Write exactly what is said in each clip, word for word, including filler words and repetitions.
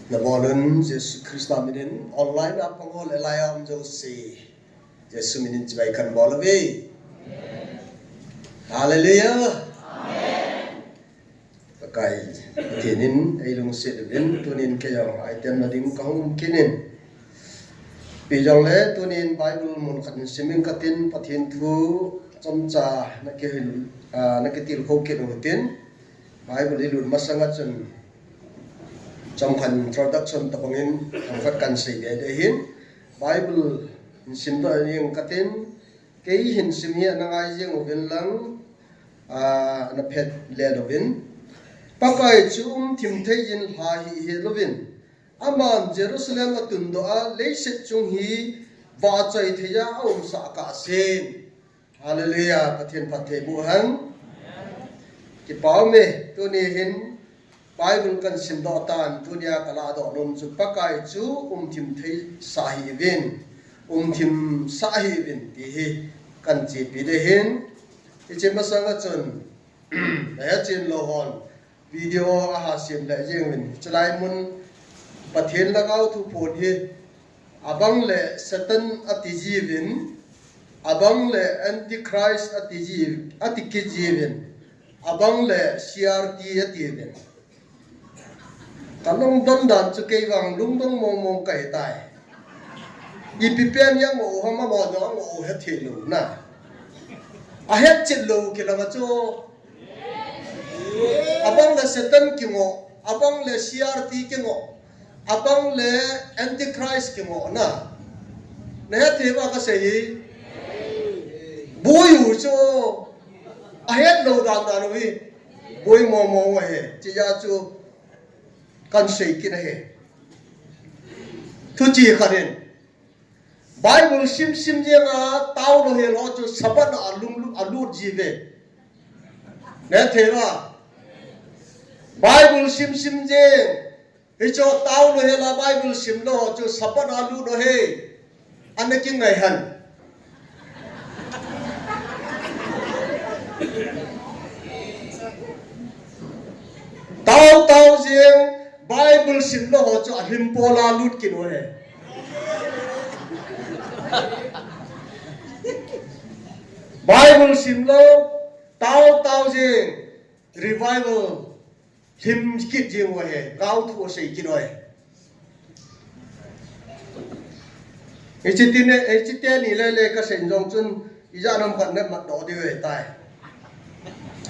Nabonun Jesu Christa minin online a pang ho le lai a um jouse, Jesu minin chibai kahin bol uve. Hallelujah. Pakai, Pathen in eilungset uvin, tunin kei jong item na ding kahung um kit in. Ipi jongle tunin Bible mun khat in sim inge katin, Pathen thu chomcha na kihil, ah, na kitilkhou kit u hitin. Bible ilut masanga chun chomkhat introduction tabang in, chomkhat kahin sei ding ahin. Bible in simdoh inge katin, kei hin sim hi ana ngai jeng uvin lang, ah, ana phet le louvin. Pakai chu um thim thei in lha hih hih louvin, aman Jerusalem atundoh a, leiset chung hi vahchoi thei a aumsah kahsen. Hallelujah, Pathen phattheiboh hen. Kipa ume, tuni hin Bible kahin simdoh tan, tunia kaladoh nom chu Pakai chu um thim thei sah hih uvin, um thim sah hih uvin ti hi kahin chepi ding ahin. Hiche masanga chun, nahet chen lou hon, video aha sem le jeng uvin. Chulai mun Pathen Lhagao thuphon hi, abang le Satan ati jiuvin, abang le Antichrist ati ji, ati kit jiuvin, abang le C R T ati uvin. Ka lungdon dan chu kei vang lungdong mong mong kahi tai. Ipi pen a ngoh u ham, amaho jong angoh u hethei lou na. Ahet chet lou kilang a chu. Abang le Satan kingoh, abang le C R T kingoh, abang le Antichrist kingoh na. Nahet thei uva kasei hi. Boi u chu. Ahet lou dan dan u hi. Boi mong mong u ahi. Hichea chu kahin sei kit ahi. Thuchih khat in, Bible sim sim jeng a tao louhel ho chu Sabbath a alung lu-, alut jiuve. Nahet thei uva. Bible sim sim jeng, hichu tao louhel a Bible sim lou ho chu Sabbath a alut u ahi. Ana kingai hen. Tao tao jeng, Bible sim lou ho chu alhimpol a lut kit u ahi. Bible sim lou, tao tao jeng, revival him kit jeng u ahi, gaothu asei kit u ahi. Hiche teni, hiche teni le le kasei jong chun, ijat ham khat namatdoh diu ahitai.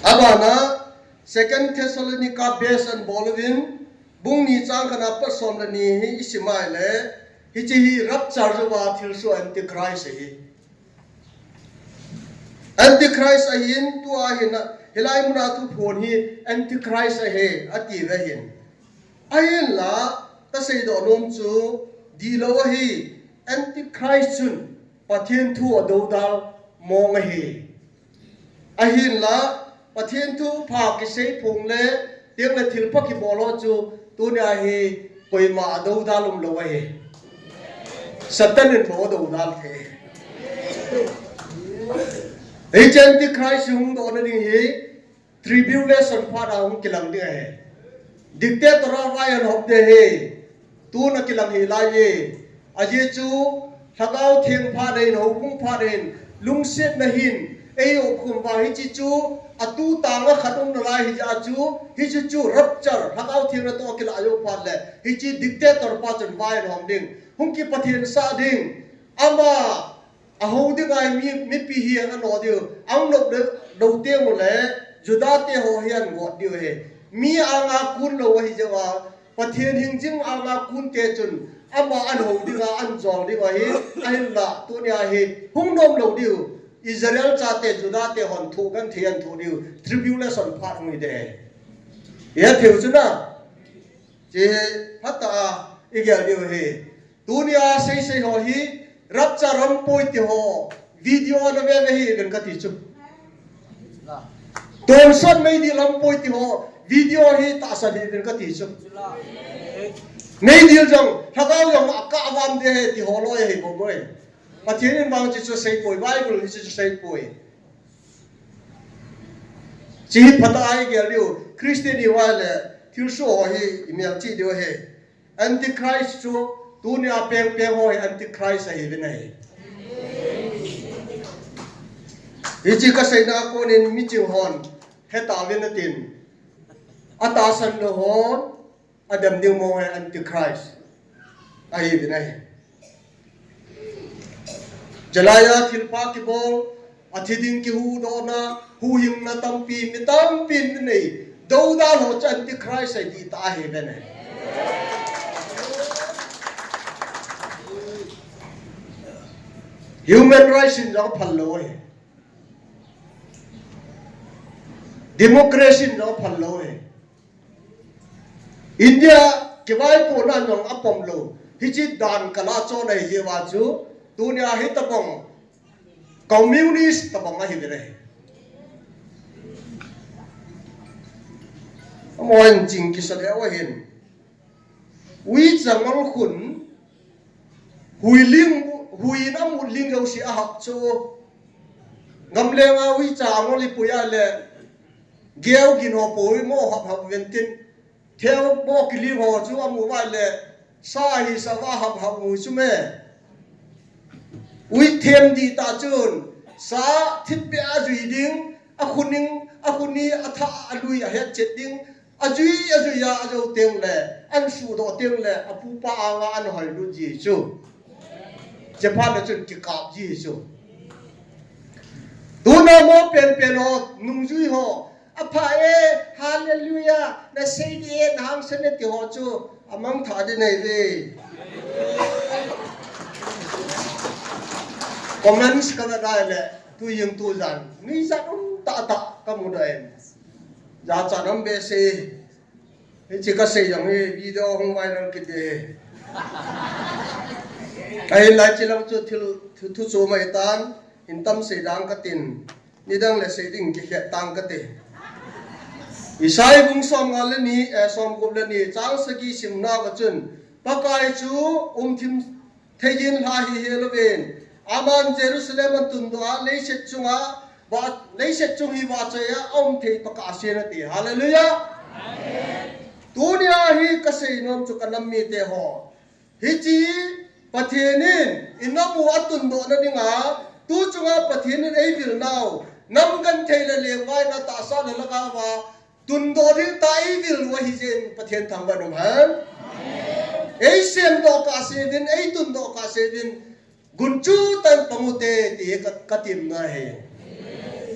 Abana, Second Thessalonica base a bol uvin, bung ni chang khat a pat som le ni hi isim a ahile, hiche hi rapture jouva thilsoh Antichrist ahi. Antichrist ahin, tua hin a, hilai muna thuphon hi Antichrist ahi, ati uve hin. Ahinla, kaseidoh nom chu, dihlou ahi, Antichrist chun Pathen thu adoudal mong ahi. Ahinla, Pathen thu pha kisei phong le, teng le thilpha kibol ho chu, tunia hi koima adoudal umlou ahi. Satan in bou adoudal thei. Hiche Antichrist hung dohna ding hi, tribulation phat a hung kilang ding ahi. Dictator a vai ahin hop ding ahi. Tuna kilang hih lai e. Ajeh chu, Lhagao Theng phat ahin, houbung phat ahin, lungsetna hin, eiho khum uva hiche chu, atu tanga khat um nalai hijeh a chu, hiche chu rapture, Lhagao Theng natoh kilah jou phat le, hiche dictator pa chun vai ahin hom ding, hung kipathensah ding, ama, ahou ding ahi mi, mipi hi ana nop diu, ahung nop lou, lou teng ule, Juda te ho hi ahin got diu ahi. Mi anga kun lou ahi jeh uva, Pathen hingjing anga kun te chun, ama ahin hou ding a, ahin jol ding ahi, ahinla, tunia hi, hung nom lou diu, Israel chate, Juda te hon thoh genthei ahin thoh diu, tribulation phat hung hi ding ahi. Hethei u chu na, hiche phatah a, igel diu ahi. Tunia seisei ho hi, rapture aumpoi ti ho, video nave ve hih uvin kati chu. Tonsot meidil aumpoi ti ho, video hi tahsan hih uvin kati chu. Meidil jong, lhagao jong akah avam ding ahi ti ho loi ahi bou boi. Pathen in vang hiche chu seipoi, Bible hiche chu seipoi. Hiche hi phatah a igel diu, Christian ihiuva le, thilsoh ho hi imelchih diu ahi. Antichrist chu tunia pengpeng ho hi Antichrist ahi ve nahi. Hichi kaseina konin miching hon heta ve natin, atahsan lou hon, adam ding mo hi Antichrist ahi ve nahi. Jalaiya thilpha kibol, athi ding kihuhdohna, huhhingna tampi, mi tampi nei, doudal ho chu Antichrist ahi ding tah ahi ve nahi. Human rights in jong phal lou ahi. Democracy in jong phal lou ahi. India kivaipohna jong apom lou. Hichi dan kala chon ahi jeh uva chu, tunia hitabang communist tabang ahi ve nahi. Amahon ching kisa leu ahin. Uicha ngol khun, hui ling, hui in amut ling jouse ahap chu. Gamlenga uicha angol ipui a le, geu gin ho pui mo hap hap uvin tin. Theu mo kiling ho chu amu uva le, sa hi sa uva hap hap u chu me. Ui them ding tah chun, sa thipbeh a jui ding, akhun in, akhun in atha, alui ahet chet ding, ajui, ajui a, ajou teng le, ansuhdoh teng le, apupa anga anhoi lut ji chu. Chephat le chun kikap ji chu. Tuna mo penpen ho, nungjui ho, apha e, hallelujah, nasei ding e, nahangsan e ti ho chu, amangthah ding ahi ve. Comments kana dai le, tu jing tu jan, mi jat um tah tah kamu dai. Jachat um behseh. Hichi kasei jong hi video hung viral kit e. Ahinlah hichi lang chu thil, thu, thu chu mai tan, hin tam sei dang katin, nidang le sei ding kikhet tang kate. Isai bung somnga le ni, eh, somgup le ni, chang sagi simna uva chun, Pakai chu umthim thei in lha hihel uvin. Aman Jerusalem atundoh a, leiset chunga, va, leiset chung hi vachoi a aum thei tokah asen ati. Hallelujah. Amen. Tunia hi kasei nom chu ka nam mite ho. Hichi Pathen in inam u atundohna dinga, tu chunga Pathen in eivil nau, nam genthei le lengvaina tahsa le lhagao a, tundoh ding tah eivil u ahi jeh in Pathen thangvah in um hen. Eisemdoh kahse uvin, eitundoh kahse uvin, gunchu tah in pang ute ti ka, katemna ahi.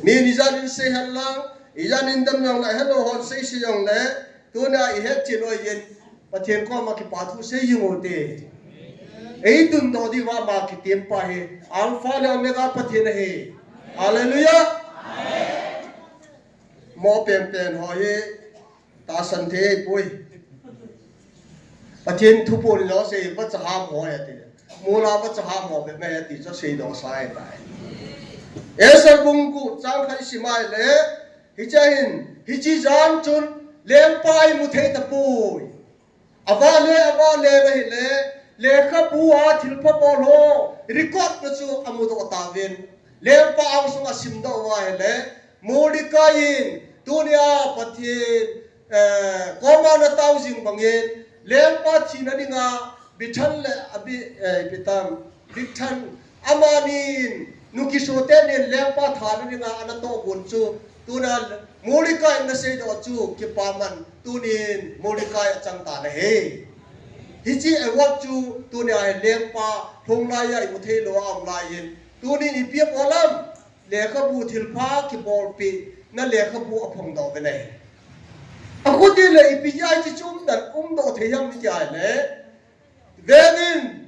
Min ijan in sei hen lang, ijan in dam jong le, hello hon sei sei jong le, tuna ihet chet lou jeh in, Pathen koma kipathu sei jing ute. Eitundoh diuva ama kitem pa hi, Alpha le Omega Pathen ahi. Hallelujah. Mo penpen ho hi tahsan thei poi. Pathen thu pon lo sei, vacha ham ho ati. Mola vacha ham ho be me ati chu seidoh sa ahitai. Esther bung gup chang khat isim a ahile, hiche a hin, hiche jan chun lengpa imu thei tapoi. Avah le, avah le ahile, lekhabu a thilpha bol ho, record na chu amudoh tauvin. Lengpa angsunga asimdoh uva ahile, Mordecai in, tunia Pathen, eh, koma ana tao jing bangin, lengpa thina dinga, Bigthan le Abi, eh, Bitam, Bigthan, amani in, nukisote nin lengpa thana dinga ana tohgon chu, tuna Mordecai in ana seidoh chu, kipaman, tunin Mordecai achang tan ahi. Hiche award chu, tunia hi lengpa, lhunglai a imu thei lou a um laiyin, tunin ipi abol am, lekhabu thilpha kibolpeh na lekhabu aphongdoh uve nahi. Akhut in le ipi jeh a hiche chu umdan umdoh thei ham iti ahile, veuvin,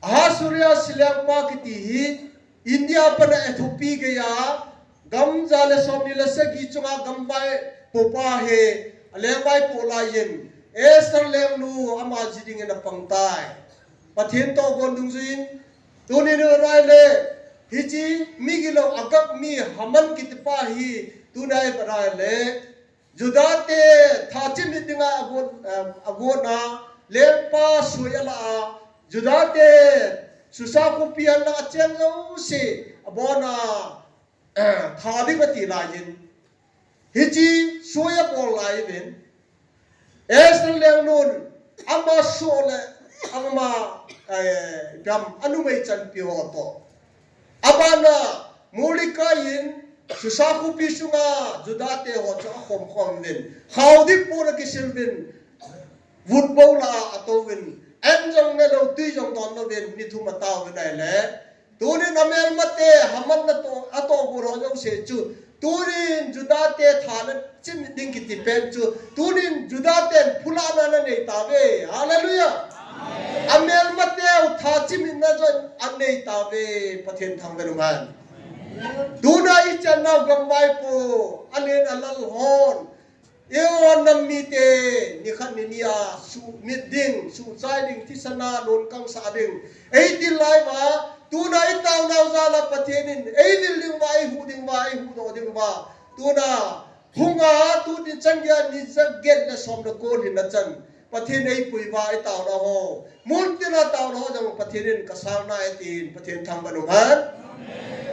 Ahasuerus lengpa kiti hi India a pat a Ethiopia geiya gam ja le somni le sagi chunga gamvaipopa hi, alengvaipoh laiyin, Esther lengnu ama ji dingin apang tai. Pathen tohgon dungjuiyin, tunin ivet a ahile, hiche migilou Agag mi Haman kitipa hi, tuna ivet a ahile, Judate thachimit dinga agon, eh, agonna, lengpa soi alah a, Judate Susa khopi a lang acheng jouse abona, eh, tha ding ati laiyin. Hiche soi abol laiyin. Esther lengnun, Ama soh le ama, eh, gam anumei chanpi ho toh. Abana Mordecai in Susa khopi sunga Juda te ho chu akhom khom uvin, khaodip pon akisil uvin, vutbol a atou uvin, an jong ne lou, tui jong don lou uvin, ni thum atao uvin ahile. Tunin amelmate Haman natoh, atoh gol ho jouse chu, tunin Juda te thana chimit ding kiti pen chu, tunin Juda ten phulahna anei tauve. Hallelujah. Amelmate u tha chimitna jong anei tauve. Pathen thangvah in umhen. Tuna ichan nau gamvaipo, alen alal hon, eiho nam mite, nikhat ni nia, sumit ding, suhchai ding, thisan a lungkang sah ding. Eitil lai uva, tuna itaonau jal a Pathen in, eivil ding uva, eihuh ding uva, eihuhdoh ding uva. Tuna, hunga, tuni chan geiya ni jaget le som le ko lhinna chan. Pathen eipui uva, itaonau ho. Muntina taona ho jong Pathen in kasang nai tin Pathen thangvah in umhen.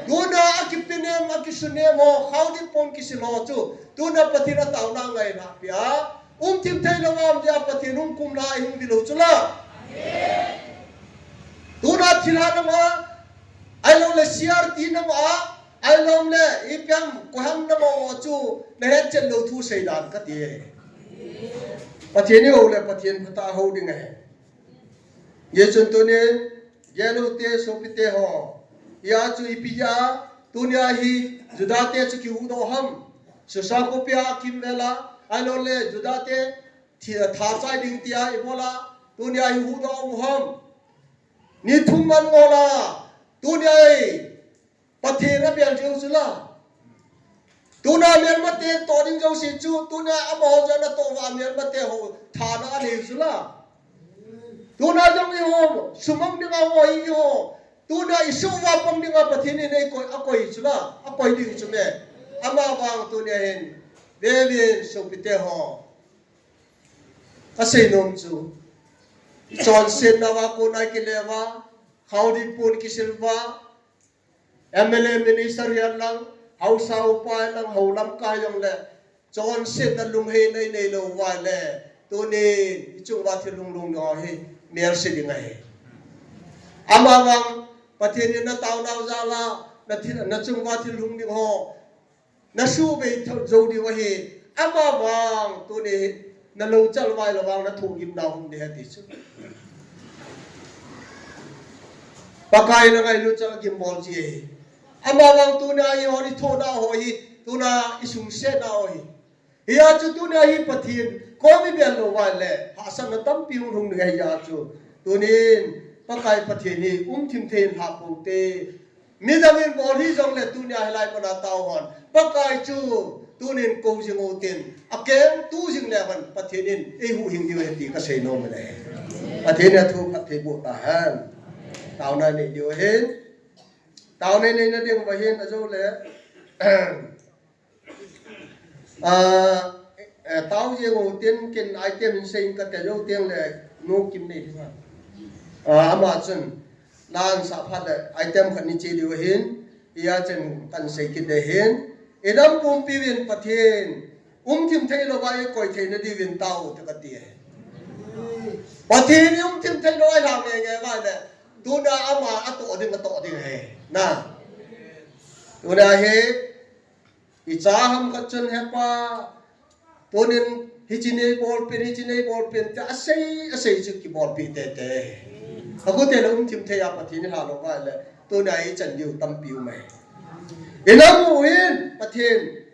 Tuna akipinem, akisunem ho, khaodip pon kisil ho chu, tuna Pathen ataona ngaina pia. Umthim thei louva um dia Pathen hung kum lai hung vil u chula. Tuna thilha namo, ahilouleh C R T namo, ahilouleh ipi ham, koiham namo chu nahet chet lou thu seidan kati e. Pathen ihou le Pathen phatah hou ding ahi. Hijeh chun tunin, gel u te, sopite ho. Hia chu ipi jeh a, tunia hi Juda te chu kihuhdoh ham. Susa khopi a kimvel a, ahilouleh Juda te thi-, tha chai ding tia ibol a, tunia hi huhdoh u ham. Ni thum man ngol a, tunia hi Pathen abel jeng u chula. Tuna melmate toh ding jouse chu, tuna amaho jong natoh uva melmate ho thana anei u chula. Tuna jong eiho, sumang dinga ho hi eiho. Tuna isoh uva pang dinga Pathen in eikoi, akoi chula, akoi ding chu me. Amavang tunia hin, veuvin sopite ho. Kasei nom chu. Chonsetna uva kona kile uva, khaodip pon kisil uva, M L A minister hihen lang, haosa upa hihen lang, hou lamkai jong le, chonsetna lungheina inei lou uva le, tunin, ichung uva thil lunglhung ding ho hi, melse ding ahi. Amavang, Pathen in nataonau jal a, nathil, nachung uva thil lhung ding ho, nasubei tho, jou diu ahi, amavang, tuni, nalou chalvai lou vang, nathohgimna hung ding ahi ti chu. Pakai in angailut chang a gimbol ji ahi. Amavang tuna eiho ithohna ho hi, tuna isungsetna ho hi. Hia chu tuna hi Pathen kom ibel lou uva le, hahsatna tampi hung lhung ding ahi jeh a chu. Tunin, Pakai Pathen hi umthim thei in lhah pou te. Midang in bol hih jongle tunia hilai muna tao hon. Pakai chu, tunin kou jing u tin. Akeng tu jing le vang Pathen in eihuhhing diu ahi ti kasei nom e. Pathen in athu phatthei boh tahen. Taona nei diu ahin. Taona neina ding uva hin ajou le. Ah, eh, tao jeng u tin ken item hin sei inge kati jou teng le nu Kimneilhing a. Ah, ama chun, la ansah phat le item khat ni che diu ahin, hia chun kan sei kit ding ahin. Inam pumpi uvin Pathen, umthim thei louva eikoi theina diuvin tao te kati ahi. Pathen in umthim thei louva eilha nge nge uva le, tuna ama atoh ding, atoh ding ahi. Na. Tuna hi, Icha ham khat chun hepa, tunin hiche nei bolpeh in, hiche nei bolpeh in, tia asei, asei chu kibolpeh tete. Akhoh tele umthim thei a Pathen ilha lou uva le, tunia ichan diu tampi um ahi. Inam u hin Pathen,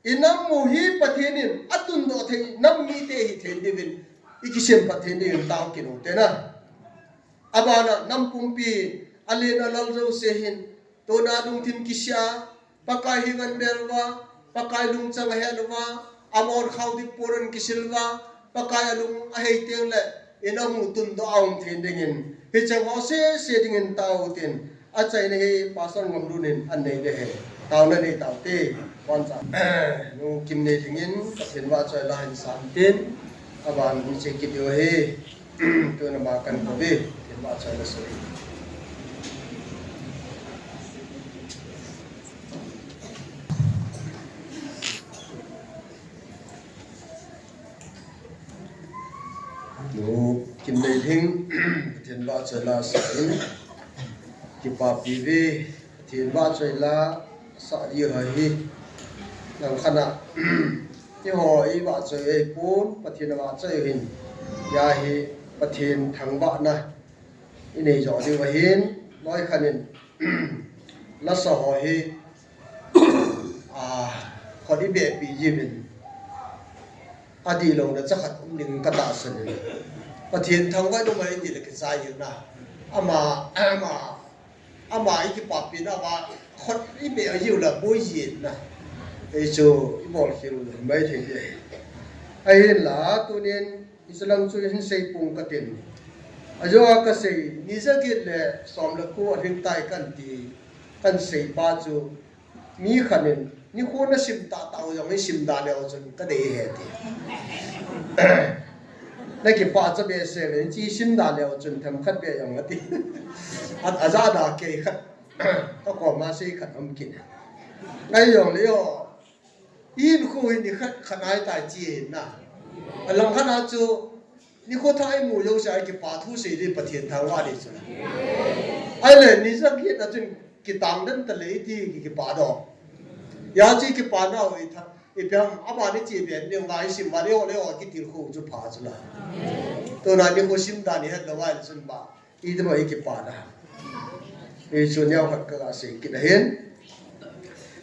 inam u hi Pathen in atundoh thei, nam mite hithei diuvin, ikisemphat thei diuvin tao kit u te na. Abana, nam pumpi, alen alal jouse hin, tuna lungthim kisih a, Pakai henga abel uva, Pakai lungchang ahet uva, amahon khaodip pon ahin kisil uva, Pakai alung ahei teng le, inam u tundoh a um thei dingin, hicheng ho sese dingin tao tin, achaina hi Pastor Ngamlun in anei ding ahi, taona nei tao te, vancha. Nu Kimneilhing in, Pathen vahchoi la hin san tin, aban hin che kit diu ahi. Tuna ma kan koi ve, tin vahchoi la soi. Nu Kimneilhing, Pathen vahchoi la sa in, kipapi ve, Pathen vahchoi la sa di ho hi, langkhat a, eiho i vahchoi ei pon, Pathen vahchoi hin, hia hi Pathen thangvahna i nei jo diu ahin, loi khat in, lasa ho hi, a, khut i beh pi jiuvin, adih louna cha khat um ding ka tahsan in. Pathen thangvah numei ti le kichai jiu na. Ama, ama, ama i kipapina va khut i beh jiu la boi jin na. Ei chu i bol khel mai thei di. Ahinla tunin i salang chu hin sei pung ka tin. Ajo a ka sei, ni ja get le som le ko a hing tai kan ti, kan sei pa chu Mi khat in, nikho na sim tahtah u jong i sim da leu chun ka dei e ti. Na kipah cha behseh ve, chi sim da leu chun themkhat beh jong ati. At aja da kei khat. Ka koma sei khat um kit. Ngai jong le o. In khu hi ni khat khat nai tai chi na. Alang khat a chu Nikho thah i mu jouse a i kipa thu sei di Pathen thangvah di chu. Ahile, ni ja get na chun kitang den ta le iti ki, kipa do. Hia chu i kipa nau i tha, ipi ham, ama ni chi ben ding va i sim va le o le o kitilkhou chu pha chu la. Tuna nikho sim dan i het lou va i chun ba. I ti mo i kipa na. I chu neo khat ka ga sei kit ahin.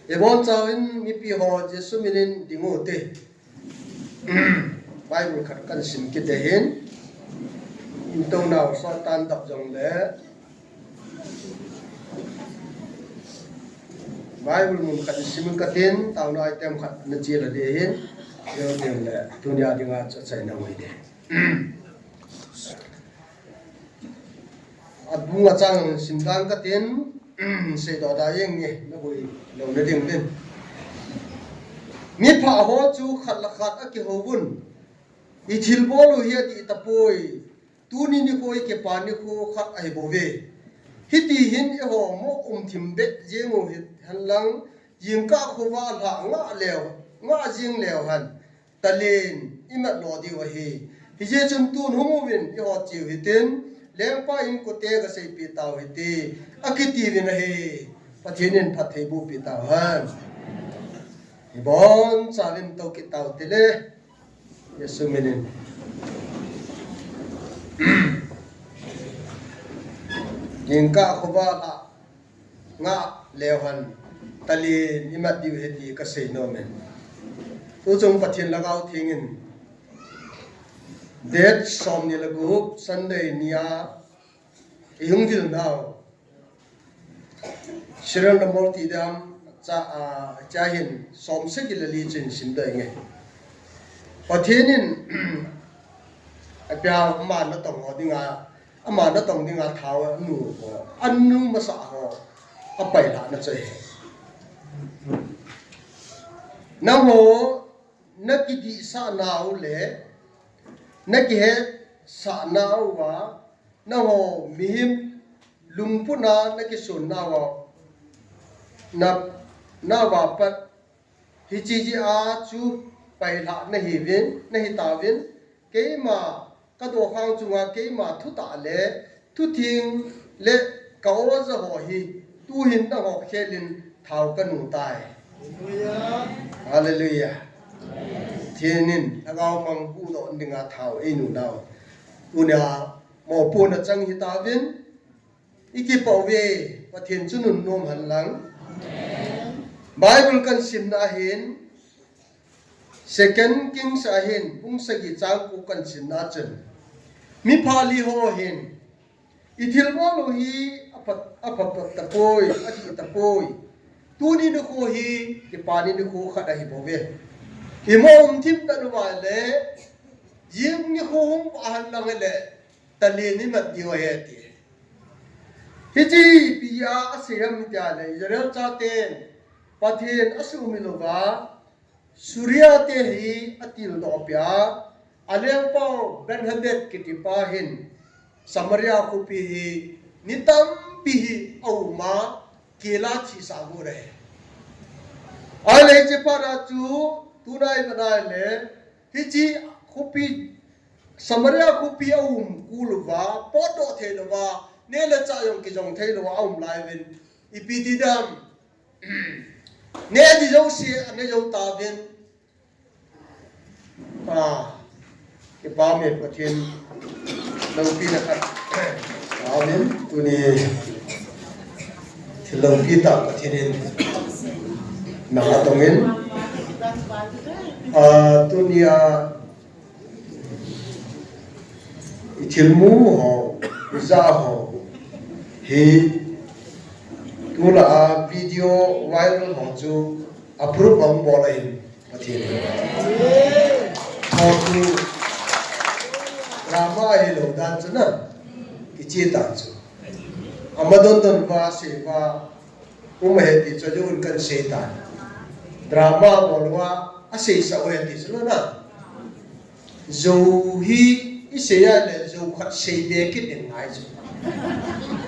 I bonchauvin mipi ho Jesu minin ding u te. Bible khat kan sim kit ahin. In tou nau sot tan dap jong le. Bible mun khat sim ka tin, taona item khat na chi la di ahin. Yo tin le, tunia dinga cha chai na ngoi de. Abung a chang sim dan ka tin, seidoh da jeng nge, na boi lou na ding din. Mi pha ho chu khat le khat a kihou vun. I thilbol u hi adih tapoi. Tuni nikho i kipa nikho khat ahi bouve. Hiti hin eiho mo um thim beh jeng u hi hen lang, jingkah khovah lhah ngah leu, ngah jing leu hen. Talen i mat lo diu ahi. Hijeh chun tun hung uvin i hot chiu hitin, lengpa in kote ka seipeh tau hite, akiti uvin ahi. Pathen in phatthei boh peh tau hen. I bonchauvin tou kit tau te le. Jesu minin. Jingkah khovah lhah ngah leu hen, talen i mat diu ahi ti ka sei nom e. Tuchung Pathen Lhagao Theng in, date som ni le gup Sunday nia i hung vil nau. Serial number ti dam cha, a, cha hin som sagi le li chun sim dei nge. Pathen in, apia ama natong ho dinga, ama natong dinga thao anu ho, anu masa ho, apailhah na chu ahi. Nangho, na kidihsah nau le, na kihetsah nau va, nangho mihem lungput a na kisun nau va, na, nau va pat, Hiche jeh a chu pailhah nahiuvin, nahitauvin, keima ka dokhang chunga keima thutah le thutheng le ka oja ho hi tuhin nangho khelin thao kanu tai. Hallelujah. Pathen in lhagao mang huhdoh dinga thao einu nau. Tunia mopohna chang hitauvin, I kipah uve, Pathen chu nunnom hen lang. Bible kan simna ahin, Second Kings ahin, bung sagi chang ko kan simna chun, mipha li ho hin, i thilbol u hi apha, apha tapoi, adih tapoi. Tuni nikho hi, kipa ni nikho khat ahi bouve. I mo um thim tah uva le, jing nikho hung vah hen lang le, Talen imat diu ahi ati. Hiche ipi a asei ham tia le Israel chaten Pathen asuhmil uva Suria te hi atildoh pia, alengpau Benhadad kitipa hin Samaria khopi hi ni tampi hi aum a, Keilah thisah got ahi. Ahile hiche phat a chu tunai vanai le hiche khopi Samaria khopi a um kul uva, potdoh thei louva, neh le chah jong kijong thei louva a um lai uvin, ipi ti dam? Neh di jouse aneh jou tauvin. Ah, kipah e Pathen loupina khat. Amen. Tuni thil loupi tah Pathen in na atongin. Ah, tunia i thilmu ho, i ja ho hi tulai a video viral ho chu approve ahung bol ahin Pathen. Ho chu drama hilou dan chu na, kiche dan chu. Ama don don uva, sei uva, um ahi ti chu, ajou in kan sei tan. Drama bol uva, aseisah u ahi ti chu na. Jou hi, isei a le, jou khat sei be kit ding ngai chu.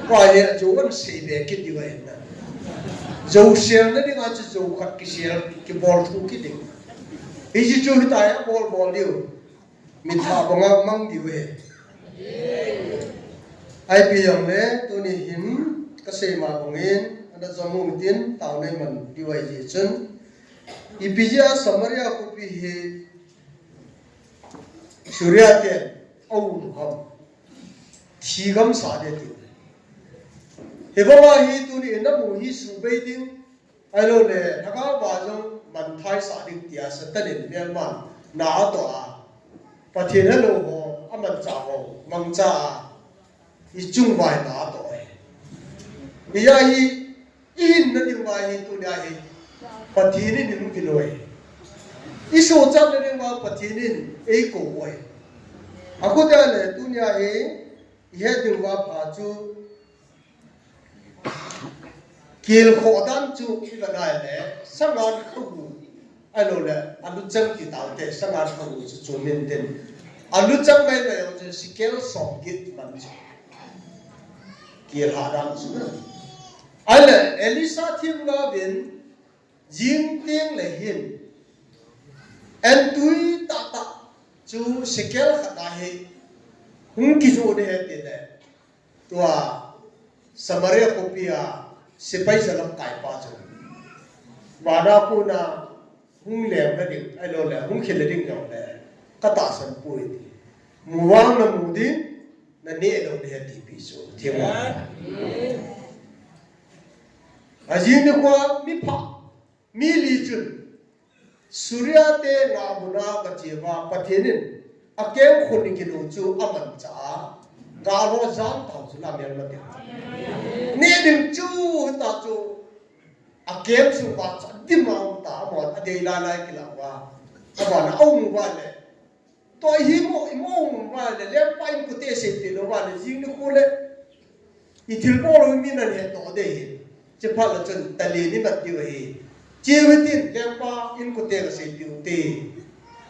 Tua le, jou khat sei be kit ding ahi na. Jou sel na ding a chu, jou khat kisel, kibol thu kit ding. Hiche chu hitia bol bol diu. Mitha banga mang diu ahi. Ipi jong le, tuni hin, kasei ma bangin, ana jom u tin, taona iman diu ahi jeh chun. Ipi jeh a Samaria khopi hi, Syria ten, aum ham. Thi gamsa ding ati. Hibanga hi tuni in namu hi subei ding. Ahilou le, lhagao va jong manthai sah ding tia Satan in melma na atoh a. Pathen helou ho, amanchah ho, mangcha a. I chung vai na atoh e. Hijeh a hi, i hinna ding vai hi tunia hi. Pathen in hung vil uve. I sochatna ding vai Pathen in eikou uve. Akhutia le tunia hi, i het ding va pha chu, Kel khoh dan chu i va nai le, sangan khagu. Ahilou le, aluchang ti taute, sangan khagu chu chu min tin. Aluchang mai mai chu sikel som get man chu. Kel ha dan chu na. Ahile, Elisha themgao vin, jing teng le hin. Entui tah tah chu sikel khat ahi. Hung kijoh ding ahi ti le. Tua Samaria khopi a sepai jalamkai pa chu. Vana kona hung leng na ding, ahilou le, hung khel na ding jong le, ka tahsan poi ti. Mu vang na mu ding, na neh lou ding ahi ti pi chu. Themgao. Ajing nikho mi pha. Mi li chun, Syria te ngahna mun a ka che uva, Pathen in, akeng khun in kinu chu amanchah a, ka lo jan tau chu la mel ma te. Neh ding chu ta chu, akeng sung uva cha dim a um ta, amon adei lai lai kila uva, amon aum uva le, Tua hi mo, i mo um uva le, lengpa in kote seipeh lou uva le, jing nikho le. I thilbol lou mi nan hetdoh ding ahi. Chephat le chun talen i mat diu ahi. Che u hitin, lengpa in kote ga seipeh u te.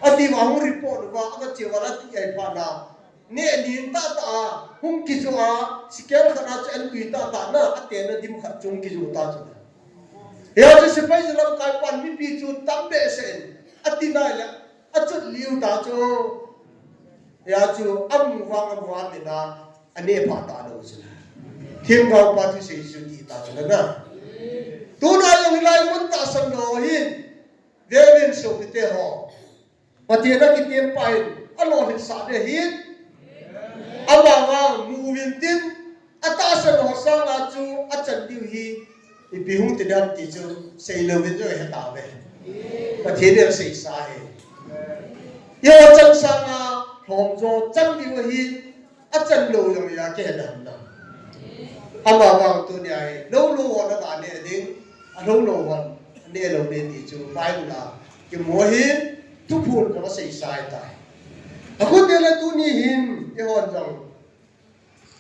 Ati uva hung report uva, aga che uva la ti ai phat na. Neh nin tah tah a, hung kijoh a, sikel khat a chu entui tah tah na, aten na dim khat chu hung kijoh ta chu. Hia chu sepai jalamkai pan mipi chu tam behseh in, ati nai le, Achut liu ta chu. Hia chu amu vang amu a mina, aneh pha ta lou chu. Themgao pa thusei chu ti ta chu na. Tuna jong hilai mun tahsan lou hin. Veuvin sopite ho. Pathen a kitem pa hin, alolhinsah ding ahin. Ama vang mu uvin tin, Atahsan ho sanga chu achan diu hi, ipi hung ti ding ham ti chu, sei louvin jong he tauve. Pathen in asei sa ahi. Eiho chan sanga lhomjo chan diu ahi, achan lou jong a kihe dam na. Ama vang tunia hi, lou lou hon ana neh ding, alou lou hon, aneh lou ding ti chu, Bible a kimu ahi, thuphon jong asei sa ahitai. Akhutia le tuni hin, eihon jong,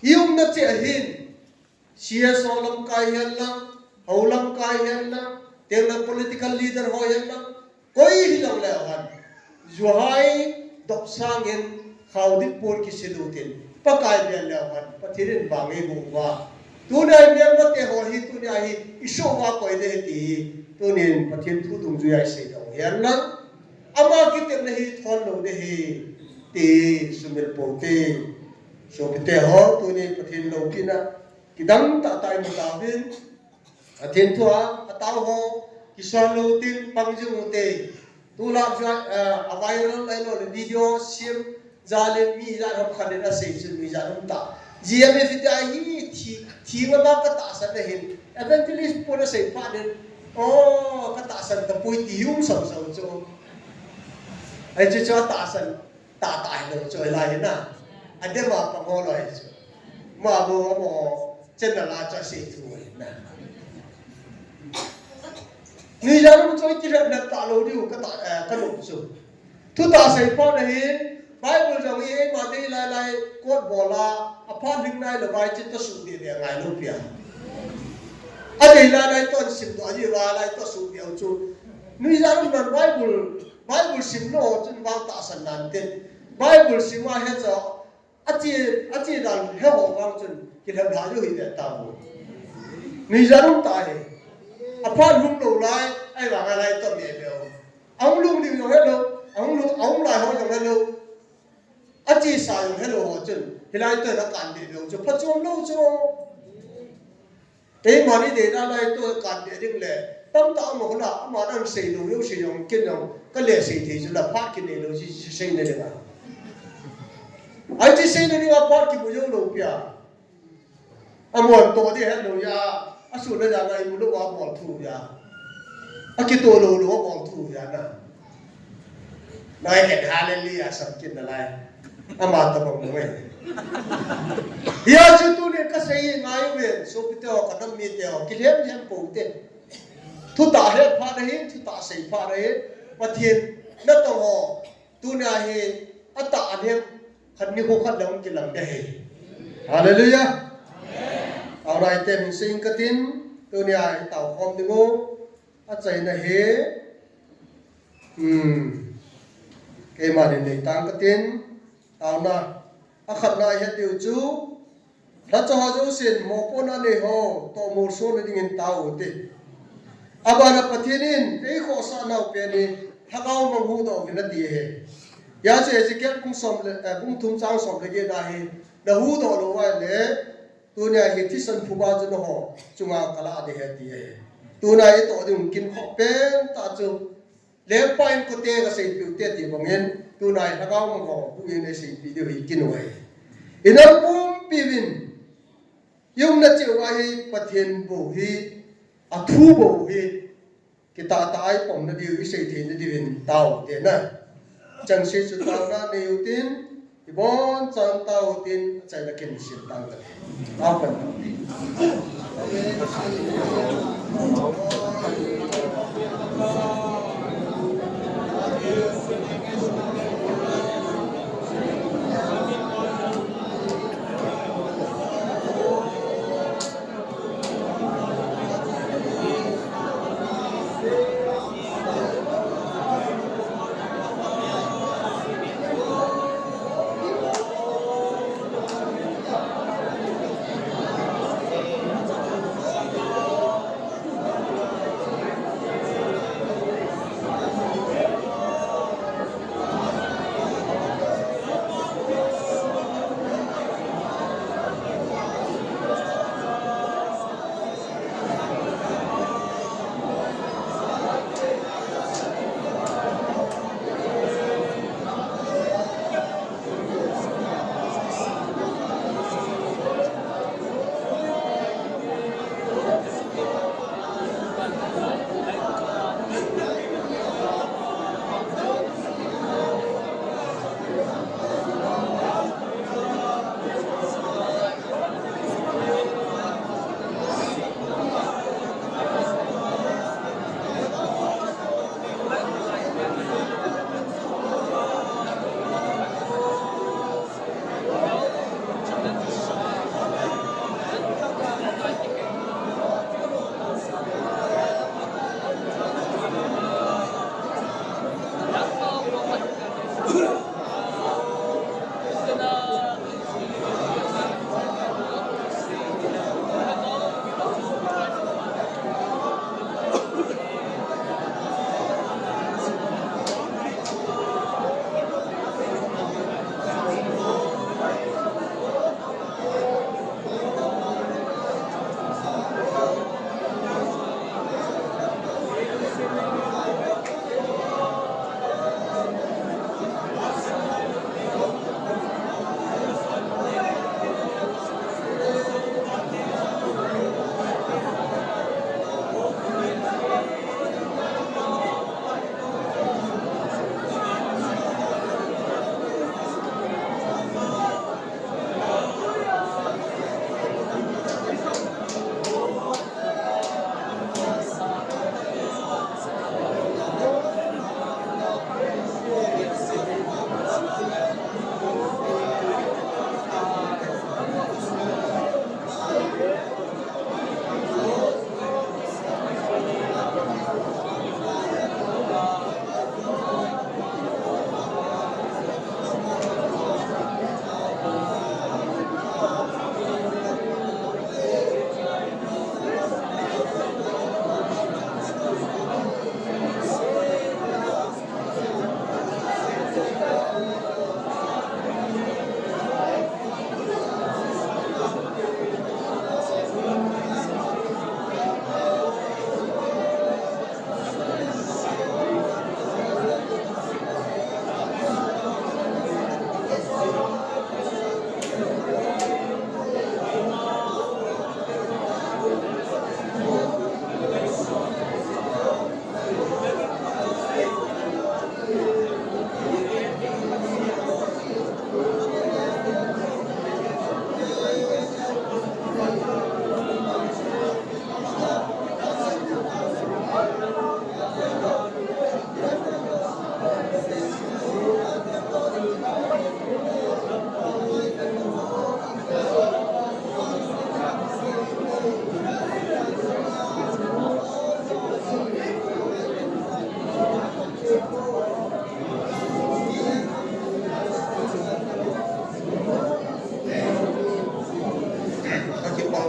I umna cheh hin, C S O lamkai hihen lang, hou lamkai hihen lang, teng le political leader ho hihen lang, koi hilang leu hen. Ju hai dop sangin khao dip pon kisil u tin, Pakai bel leu hen, Pathen in vang eiboh uva. Tunia i melmate ho hi, tunia hi, i soh uva koi ding ahi ti hi, tunin Pathen thu dungjuia i seidoh u hihen lang. Ama kitepna hi thon lou ding ahi. ti sumil pou te. Sopite ho, tuni Pathen loupina kidang tahtah imu tauvin. Pathen thua atao ho kison lou tin pang jing u te. Tulai a viral ahilou le video sem jal in mi ijat ham khat in asei chu nuijat um ta. G M F te hi thi, thi ma ma ka tahsan ahin. Evangelist pon asei phat in, o, ka tahsan tapoi ti hi um sam sam chu. Ahi chu chu atahsan tahtah hilou chu hilai hi na. Adem a pang ho lou hi chu. Ma bo amo channel a chu asei thu hi na. Nuijat um chu i kilhep nat talou diu ka ta, eh, ka nom chu. Thutah sei phat ahin, Bible jong hi eima dei lai lai kot bol a, aphat lhing nailou vai chu tohsuh deh deh ngai lou pi a. Adei lai lai toh sim doh ahi lai lai tohsuh deh u chu. Nuijat um nan Bible, Bible sim lou chun vang tahsan nan tin. Bible sim a he chu Ache, ache dan he ho vang chun kilhem lha diu hi ve tao. Nuijat um ta hi. Aphat lhung lou lai, ahivang a lai toh me ve u. Ahung lhung ding jong helou, ahung lhung, ahung lai ho jong helou. Achesa jong helou ho chun, hilai toh in akan ve ve u chu, phachom lou chu. Eima ni dei lai lai toh kan deh ding le, tamtah ama khula, ama nan sei lou, lou sei jong, ken jong, ka le sei thei chu la, phat kinei lou, ji, ji sei na ding a. Ahi chu sei na ding a, phat kimu jou lou pi a. Amon toh ding helou ya, asun na ja ngai mu lou a bol thu ya. Akitoh lou lou a bol thu ya na. Ngai ken hallelujah sam kit nalai. Ama tabang ngai. Hia chu tuni kasei ngai uve, sopite ho, ka nam mite ho, kilhem lhem pou te. Thutah he phat ahin, thutah sei phat ahin. Pathen natong ho, tuni a hi atah alhem khat nikho khat le hung kilang ding ahi. Hallelujah. Aulai te min sei ing katin, tuni a hi tao khom ding u. Achaina hi, hmm, keima nei tang katin, taona, akhatna ihet diu chu, lhacha ho jousen, mopohna nei ho, toh molsona dingin tao u te. Abana Pathen in, eikhohsah nau pen hi, lhagao mang huhdoh uvin ati ahi. Hijeh chun Ezekiel bung som le, eh, bung thum chang som le get na hi, na huhdoh lou uva le, Tunia hi thisan phuba chu nangho chunga kalah ding ahi ati ahi. Tunia itoh ding kin khoh pen tah chu lengpa in kote kaseipeh u te ti bangin, tunia hi lhagao mang ho bou in eiseipeh diu hi kin u ahi. Inam pumpi uvin, i umna cheh uva hi Pathen bou hi, athu bou hi, Kitah tah a ipomna diu, isei theina diuvin tao u te na. Chengse chu taona nei u tin, ibon chan tao u tin, achaina kin sim tang kate. Amen.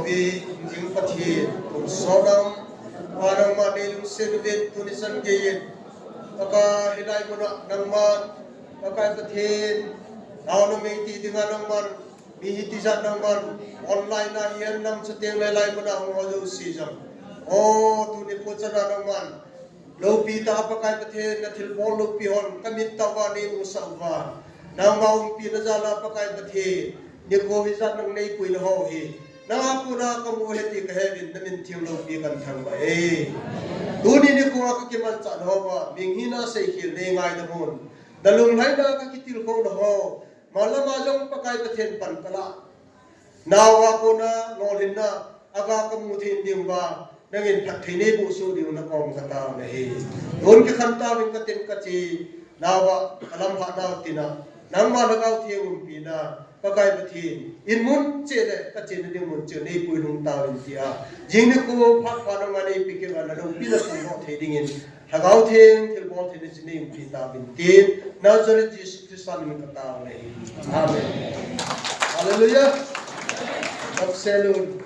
Pi, jing Pathen, kum sonam, pa nangma nei lungset uvin tuni chan geiyin. Pakai hilai muna nangman, Pakai Pathen, nao na mei ti dinga nangman, mi hi tijat nangman, online a hihen lam chuteng le lai muna hung ho jouse jong. O, tuni po chana nangman, loupi tah a Pakai Pathen na thilbol loupi hon, ka mit tah uva nei musah uva. Nangma umpi na jal a Pakai Pathen, nikho hijat nang nei puina ho hi. Nang a kona ka mu ahi ti ka he uvin, na min theng loupi kan thangvah e. Tuni nikho a ka kimanchah na ho uva, mihina seikhel nei ngaidam un. Na lunglhaina ka kitilkhou na ho, malam a jong Pakai Pathen pan ka la. Nao a kona lolhinna, aga ka mu thei ding uva, nangin phatthei nei boh soh ding na kom ka taona ahi. Tun kikhen tauvin ka tin ka che, nao a ka lam hah nau tina, nangma Lhagao Theng umpi na, Pakai Pathen, in mun cheh le, ka chena ding mun cheh nei puilhung tauvin tia. Jing nikho phat pha nangma nei pe kit uva na loupi na thum doh thei dingin, Lhagao Theng, thilbol thei na chi nei umpi tauvin tin, Nazareth Jesu Christa min ka taona ahi. Amen. Hallelujah. Kapselun.